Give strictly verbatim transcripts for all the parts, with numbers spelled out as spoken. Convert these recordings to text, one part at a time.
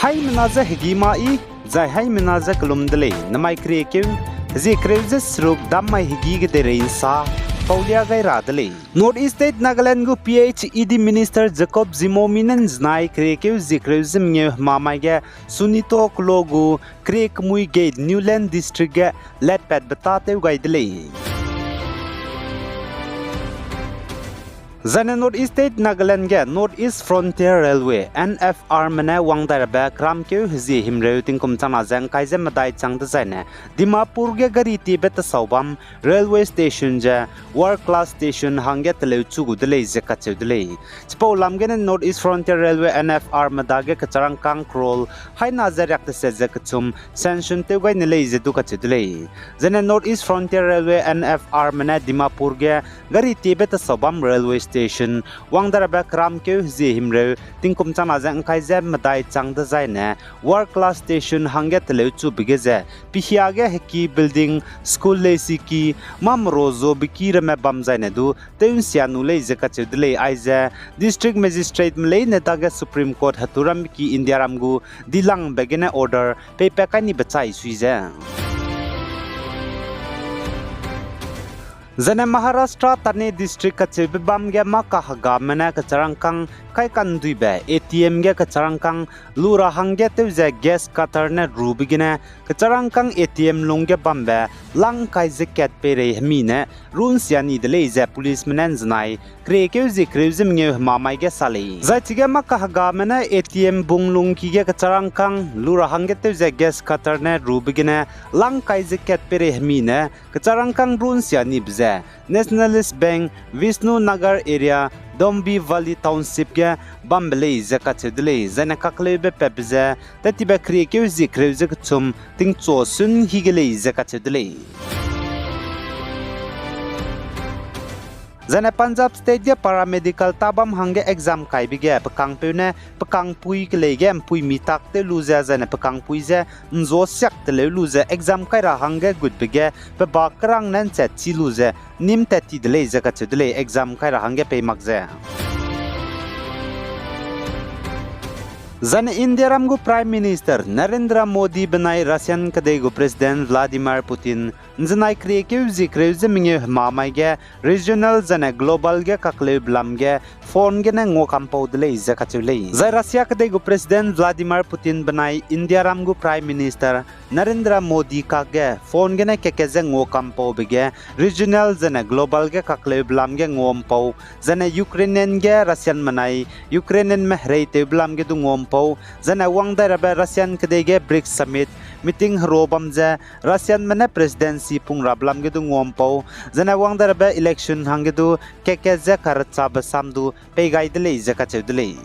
Haimena ze hegî ma i, zai haimena ze kelum de lei. Namai keriekeu, hezie kereu ze seruk dam mai hegî kedeirei ’nsa, paulia gai ra de lei. North East State Nagaland gu P H E D Minister Jacob Zhimomi ne ’nzenai keriekeu hezie kereu ze mengeu hemamai ge Sunito Klo gu keriekemui gate Niuland District ge letpatbe tâtew gai de lei. Zaine North East State Nagaland ge North East Frontier Railway, N F R me ne wang dai rabe keramkeu hezie himreu tingkum changna ze ’ngkai ze medai chang dezaine, Dimapur ge gari tiebe tesau bam railway station ze world class station hangge teleuchu gu de lei ze kacheu de lei. Chipau lam gene North East Frontier Railway, N F R me dage kecharangkâng crore haina ze riak deset ze kechum sanction tew gai ne lei ze du kacheu de lei. Zaine North East Frontier Railway, N F R me ne Dimapur ge gari tiebe tesau bam railway station wang dai rabe keramkeu hezie himreu tingkum changna ze ’ngkai ze medai chang dezaine world class station hangge teleuchube ge ze pihia ge heki building, school leisiki, mâ mero zobe ki ramme bam zaine du tew ’nsia nu lei ze kacheu de lei. Aize District Magistrate me leine dage Supreme Court heturambe ki Indiaram gu dilangbe gene order peipat kai nibe chai sui ze Zaine Maharashtra Thane District kacheube bam ge mâ kahegame ne kecharangkâng kaikanduibe A T M ge kecharangkâng lu ra hangge tew ze gas cutter ne rube gene kecharangkâng A T M lungge bambe lang ’ngkai ze kat peirei hemi ne runsia ni de lei ze policeme ne ’nzenai keriekeu hezie kereu ze mengeu hemamai ge sa lei. Zai chige mâ kahegame ne A T M bung lungki ge kecharangkâng lu ra hangge tew ze gas cutter ne rube gene lang ’ngkai ze kat peirei hemi ne kecharangkâng runsia nibe ze Nationalist Bank, Vishnu Nagar area, Dombivli Township ge bambe lei ze kacheu de lei. Zaine kakleube patbe ze tattibe keriekeu hezie kereu ze kechum tingchu sun hi ge lei ze kacheu de lei. Zaine Punjab State ge paramedical tâ bam hangge exam kaibe ge pe kangpeu ne pe kangpui kelei ge ’mpuimi tak tew lu ze, zaine pe kangpui je ’nzua siak teleu lu ze exam kai ra hangge gutbe ge pe ba kerang ne ’nchat chi lu ze nîm tat ti de lei ze kacheu de lei, exam kai ra hangge pei mak ze. Zaine Indiaram gu Prime Minister Narendra Modi benai Russian kedei gu President Vladimir Putin ’nzenai keriekeu hezie kereu ze mengeu hemamai ge regional zaine global ge kakleube lam ge phone gene ngua kampau de lei ze kacheu lei. Zai Russia kedei gu President Vladimir Putin benai Indiaram gu Prime Minister Narendra Modi kakge phone gene kat-kat ze ngua kampaube ge regional zaine global ge kakleube lam ge ngua ’mpau, zaine Ukrainian ge Russian menai Ukrainianme hereitewbe lam ge du ngua ’mpau, zaine wang dai rabe Russian kedei ge BRICS Summit meeting hero bam ze Russianme ne presidency pung rabe lam ge du ngua ’mpau, zaine wang dai rabe election hangge du kat-kat ze karechabe sam du pei gai de lei ze kacheu de lei.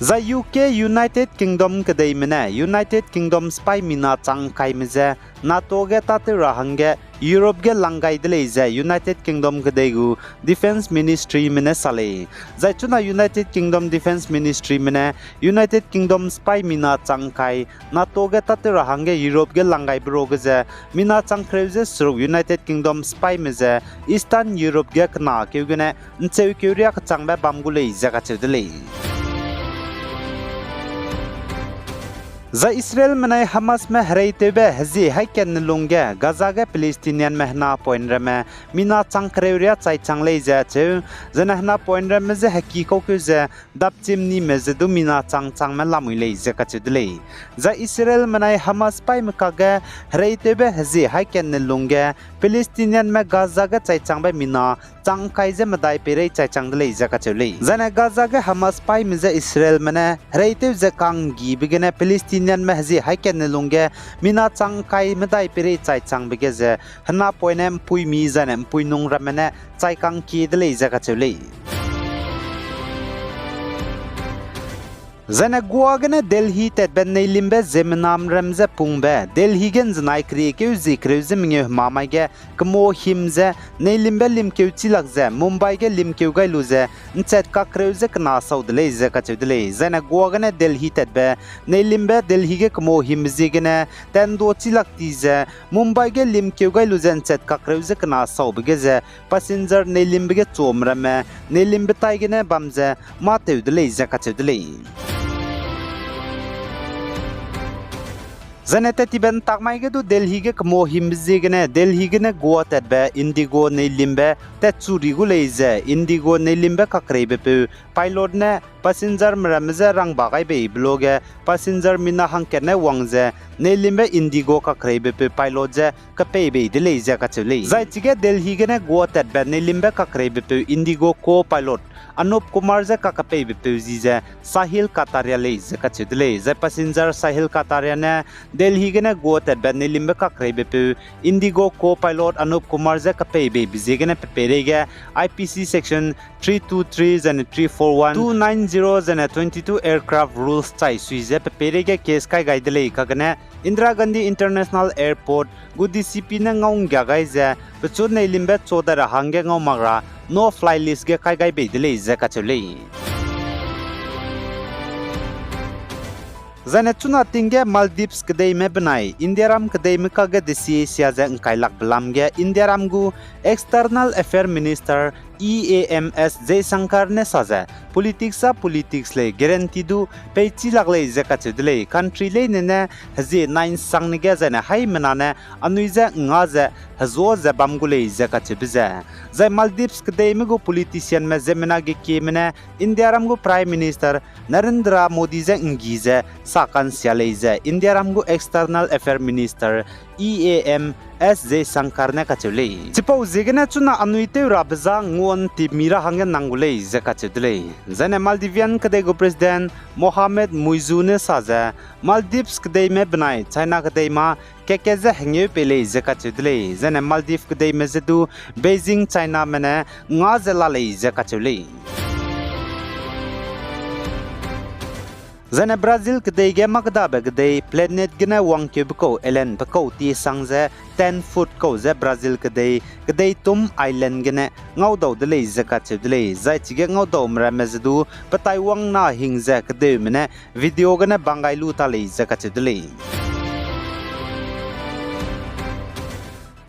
Zai U K, United Kingdom kedeime ne United Kingdom sipaî mina chang ’ngkaime je NATO ge tâtew ra hangge Europe ge lang gai de lei ze United Kingdom kedei gu Defence Ministryme ne sa lei. Zai chuna United Kingdom Defence Ministryme ne United Kingdom sipaî mina chang ’ngkai NATO ge tâtew ra hangge Europe ge lang gaibe ruage ze mina chang kereu ze seruk United Kingdom sipaîme ze Eastern Europe ge kena keu gene ’ncheukeu riâ kechangbe bam gu lei ze kacheu de lei. Zai Israelme nai Hamasme hereitewbe hezie haî katne lungge Gaza ge Palestinianme hena point ramme mina chang kereu riâ chai chang lei ze acheu, zaine hena point ramme je heki kaukeu ze dapchimnime ze du mina chang changme lamui lei ze kacheu de lei. Zai Israelme nai Hamas sipaîme kakge hereitewbe hezie haî katne lungge Palestinianme Gaza ge chai changbe mina chang ’ngkai ze medai peirei chai chang de lei ze kacheu lei. Zaine Gaza ge Hamas sipaîme je Israelme ne hereitew ze ka'nggibe gene Palestinianme hezie haî katne lungge mina chang ’ngkai medai peirei chai changbe ge ze hena point ne ’mpuimi zaine ’mpuinung ramme ne chai ka'ngkie de lei ze kacheu lei. Zaine Goa gene Delhi tatbe neilimbe ziemmenam ram ze pungbe, Delhi ge ’nzenai keriekeu zie kereu ze mengeu hemamai ge kemau him ze neilimbe limkeu chilak ze Mumbai ge limkeu gai lu ze ’nchat kakreu ze kena sau de lei ze kacheu de lei. Zaine Goa gene Delhi tatbe neilimbe Delhi ge kemau himbe ziegene tendo chilak ti ze Mumbai ge limkeu gai lu ze ’nchat kakreu ze kena saube ge ze passenger neilimbe ge chum ramme neilimbe tai gene bam ze mâ tew de lei ze kacheu de lei. Zaine tat tibe ’ntakmai ge du Delhi ge kemau himbe ziegene Delhi gene Goa tatbe Indigo neilimbe tatchu ri gu lei ze Indigo neilimbe kakreibepeu pilot ne passengerme ramme je rangba gai beibe luage passenger mina hangkat ne wang ze neilimbe Indigo kakreibepeu pilot je kapei bei de lei ze kacheu lei. Zai chige Delhi gene Goa tatbe neilimbe kakreibepeu Indigo co-pilot Anup Kumar je kakepeibepeu ji ze Sahil Kataria lei ze kacheu de lei. Zai passenger Sahil Kataria ne Delhi gene Goa tatbe neilimbe kakreibepeu Indigo co-pilot Anup Kumar je kapei beibe ziegene pe peireige I P C section three two three zene three four one, two nine zero zene twenty-two aircraft rules chai sui ze pe peireige case kai gai de lei kagene Indira Gandhi International Airport gu D C P ne ngau ’nggia gai ze pechu neilimbe cho dai ra hangge ngau mak ra no fly list ge kai gai bei de lei ze kacheu lei. Zaine chuna ting ge Maldives kedeime benai Indiaram kedeime kage desie sia ze ’ngkailakbe lam ge Indiaram gu External Affair Minister E A M S Jaishankar ne sa ze, politics a politics lei, guarantee du peichi lak lei ze kacheu de lei. Country leine ne hezie nai ’nsangne ge zaine haimena ne anui je ’ngngâ ze hezuâ ze bam gu lei ze kacheube ze. Zai Maldives kedeime gu politicianme ziemmena ge kieme ne Indiaram gu Prime Minister Narendra Modi je ’nggi ze sa ka'nsia lei ze Indiaram gu External Affair Minister E A M S Jaishankar ne kacheu lei. Chipau ziegene chuna anui tew rabe za ngua'ntipmi ra hangge nang gu lei ze kacheu de lei. Zaine Maldivian kedei gu President Mohamed Muizzu ne sa ze, Maldives kedeime benai China kedei mâ kat-kat ze hengeu pei lei ze kacheu de lei. Zaine Maldives kedeime je du Beijing Chiname ne ’ngngâ ze la lei ze kacheu lei. Zaine Brazil kedei ge mâ kêdabe kedei planet gene wangkeube kau Ellen pe kau tiesang ze ten foot kau ze Brazil kedei, kedei tum island gene ngaudau de lei ze kacheu de lei. Zai chige ngaudaume ramme ze du pe taiwang na hing ze kedeume ne video gene bang gai lu ta lei ze kacheu de lei.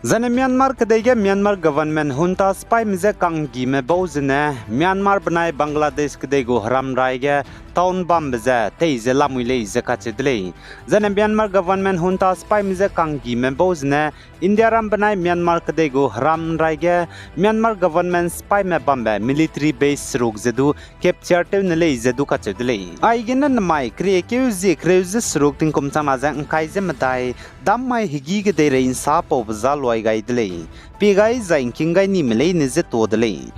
Zaine Myanmar kedei ge Myanmar government junta sipaime je kanggime bau zene Myanmar benai Bangladesh kedei gu heramrai ge town bambe ze tei ze lamui lei ze kacheu de lei. Zaine Myanmar government junta sipaime je kanggime bau zene Indiaram benai Myanmar kedei gu heramrai ge Myanmar government sipaime bambe military base seruk ze du capture tew ne lei ze du kacheu de lei. Aigene nemai keriekeu zie kereu ze seruk tingkum changna ze ’ngkai ze medai, dammai hegî kedeirei ’nsa paube za luai gai de lei. Pie gai zai ’ngking gai nime leine je tuâ de lei.